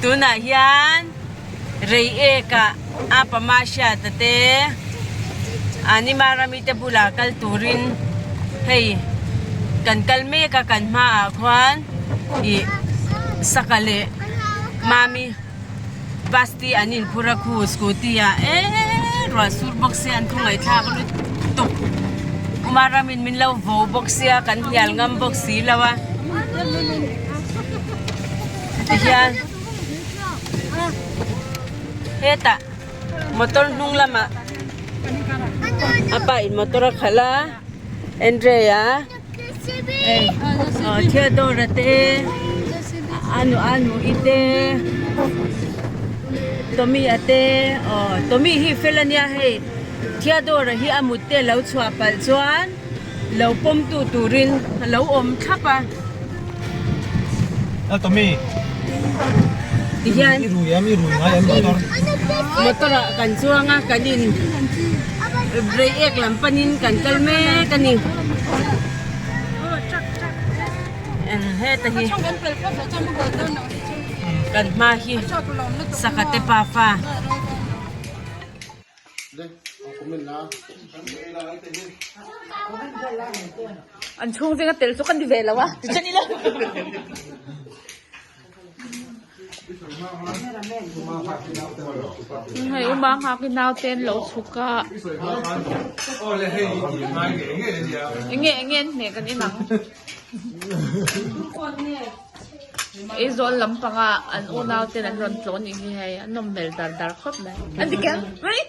Tunah hian Reiek ah apa Mahriata te Anima Rami te bulah kal turin hei kan kal mek a kan hmaah khuan ih saka leh mami bus te an inphur a khu scooty ah eee ruah sur bawk sia an khawngaihthlak lutuk Uma ramin min lo vo bawk sia kan hnial ngam bawk si lo a tihian hetah motor hnung lamah a pa in motor a khalh a Andrea. Aw Theodore te anu anu i te Tommy a te aw Tommy hi fel ania hei Theodore hi a mut te lo chhuah palh chuan lo pawm tu turin a lo awm thlap a. A Tommy Tihian i rui em i rui ngai em motor motor ah kan chuang a kan in Reiek lam panin kan kal mek a ni. Heta hi kan hma hi sangha te pafa. An chhung zinga tel chu ka ni ve lo a tichuan ila. Hei uma nghak hi naute an lo chhuk a enge enge an hmeh kan en ang Aizawl lampanga an unau ten an rawn tlawh anih hi hei an nawm hmel dar dar khawp mai an ti kher mai.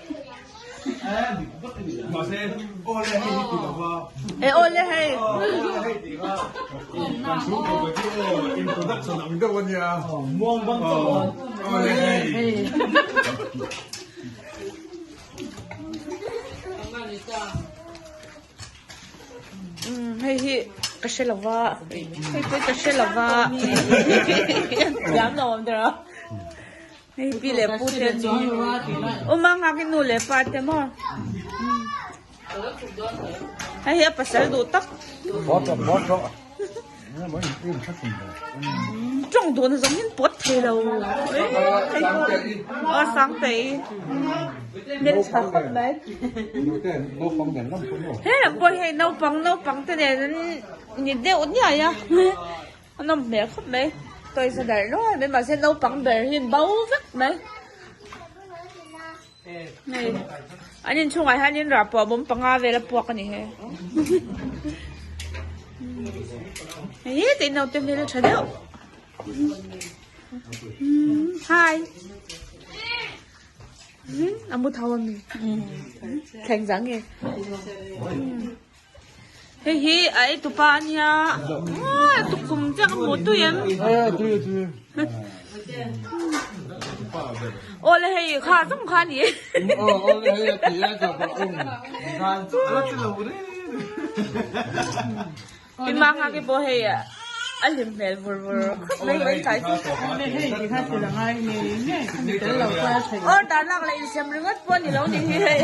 E awle hei. Hei hi ka hre lova hei pawh ka hre lova thiam lo awm der a. Hei pi leh pu te an ni. Awm a nghak in nu leh pa te maw. Hei hi a pasal duh tak. Tawng duh na zawng hian pawt thei lo. Aw Sangtei. Hmel tha khawp mai. He lam pawh hei naupang naupang te nen an ni deuh niai a. A nawm hmel khawp mai tawisa darh nual mai mahse naupang ber hi an bo vek mai hei an inchhungah hianin rah pawh bawm panga vel a puak a ni he hei hetah naute hmel a tha deuh hi a mu tho a mi thleng zang nge. Hei hi a ei tupa a nia aaa tukkhum chiah ka hmu tui em aw le hei kha zawng kha a ni e Pi Manga te pawh hei a hlim hmel vur vur khawp mai mai tlai chu. Order lak leh insiam ringawt pawh a ni lo ni hi hei.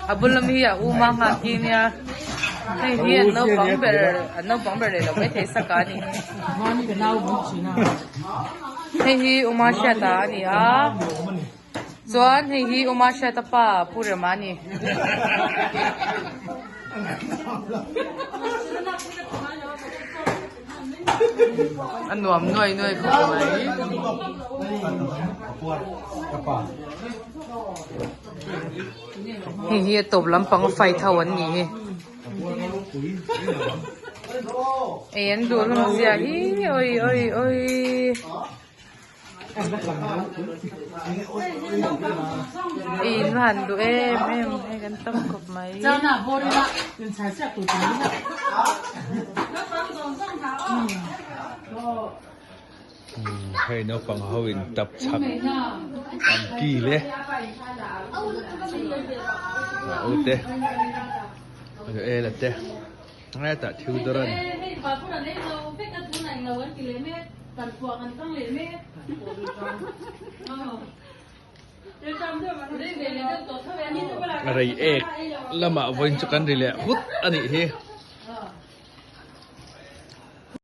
A bul lam hi a um a nghah khi nia hei hi an naupang ber an naupang ber leh lo maithei sak a ni hei hi Uma Hriata a ni a chuan hei hi Uma Hriata pa Pu Rema a ni. A nuam nuai nuai khawp mai. Hei hi a tawp lampang a fight ho an ni hi. Ei an duh hlawm zia hi oi oi oi. In va han duh em em hei kan tam khawp mai. Hei naupang ho in tap chak an kil e a u te Joel a te hetah Theodore-a'n Reiek lamah vawiin chu kan ri leh vut a nih hi.